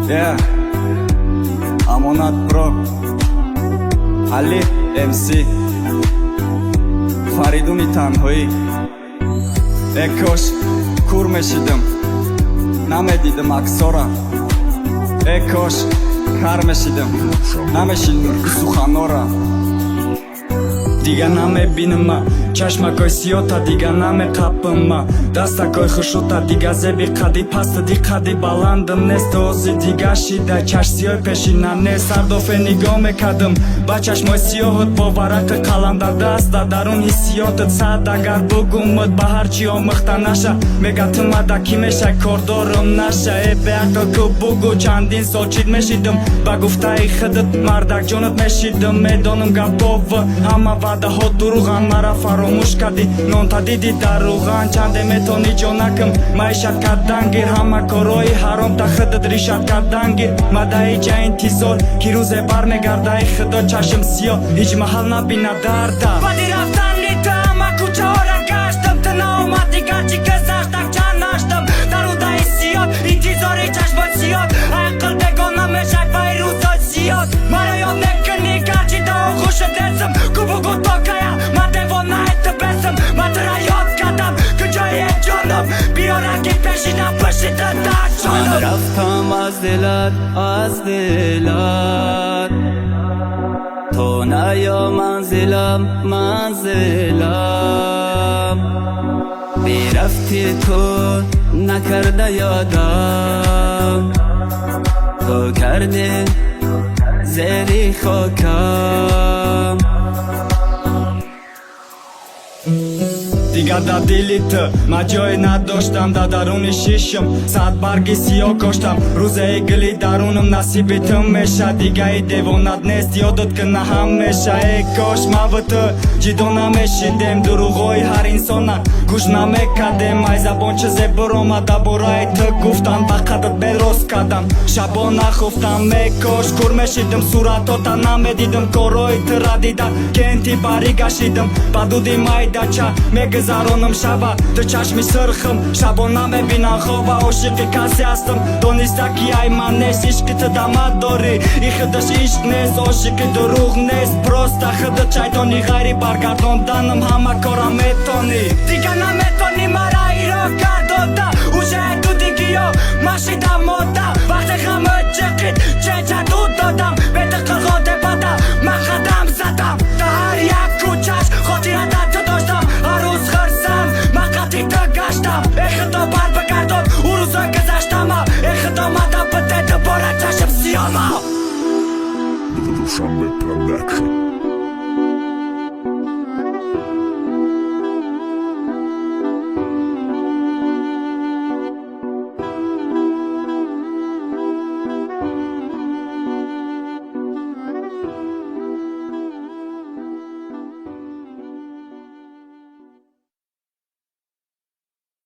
Yeah. Амонат Про, Али МС, Фаридуни танҳоӣ. Э кош кур мешидам, намедидам аксора. Э кош кар мешидам, намешидам суханора. Дига намебинама чашмакои сиёта, дига намеқапама дастакои хушута, дига зеби қади пастади қади баландам нест. Ози дига шида чашсиёи пешина нест. Сардофе нигоҳ мекардам ба чашмои сиёҳат бо варақи қалам дар даст, дар дарун ҳиссиётат сад. Агар бугумад ба ҳар чӣ омӯхта наша, мега ту мада кӣ мешай, кордорум наша. Э беақл, ку бугу, чандин сол чит мешидам, ба гуфтаи худат мардакҷонат мешидам. Медонам, гапова ҳама ваъдаҳо дурӯған, мара фаромӯш кардӣ, нонта диди дар рӯған. Чанде метонӣ, ҷонакам, маишат кардан гир, ҳама корҳои ҳаром та худат ришат кардан гир. Мадаи ҷа интизор, ки рӯзе бармегардаи. Худо, чашм сиёҳ ҳеҷ маҳал набина дарда. Баъди рафтани ту ҳама кӯчаҳоро гаштам, ту наомадӣ, гарчи гузашт чанд наштам. Дар рӯдаи сиёд интизори чашмои сиёд, ақл бегона мешай вай рӯзои зиёд. Маро ёд мекунӣ, гарчи да оғӯшат нестам. Ку бугу, то кая ман девонаи ту бесам? Ман тура ёд кардам, куҷое, ҷоном? Биёра ки пешина пушида дар Ман ҷоном. Рафтам аз дилат, аз дилат, то наё манзилам, манзилам. Бирафти ту накарда ёдам, ту карди зери хокам. Дига дар дили ту ман ҷое надоштам, дар даруни шишам сад барги сиёҳ коштам. Рӯзаи гули дарунам насиби ту меша, дигаи девонат нест, ёдат ки на ҳамеша. Э кош маву ту ҷидо намешидем, дурӯғҳои ҳар инсона гӯш намекардем. Ай забон чизе биромад дар бораи ту гуфтан, ба қадат берост кардам, шабо нахуфтам. Э кош кур мешидам, суратота намедидам, корҳои тура дида кенти барӣ гашидам. Ба дуди майдача мегузаронам шаба, ту чашми сирхам, шабо намебинам хоба. Ошиқи касе ҳастам, дониста ки ай ман нест. Ишқи ту дамат дорӣ, и худаш ишқ нест, ошиқи дурӯғ нест, просто худат шайтони. Ғайри баргардонданам ҳама кора метонӣ. Дига наметонӣ мара иро гардода, уже ту дигиё машидам мода. Вақте ғамат чиқид, чеча дуд додам, бети қилғон тепада ман қадам задам. Дар ҳар як кӯчаш хотирата ту доштам, ҳар рӯз хирсан ман қатъи ту гаштам. Э худо, бар бигардон ӯ рӯзои гузаштама. Э худо, мада биде дубора чашм сиёма. Душанбе Production.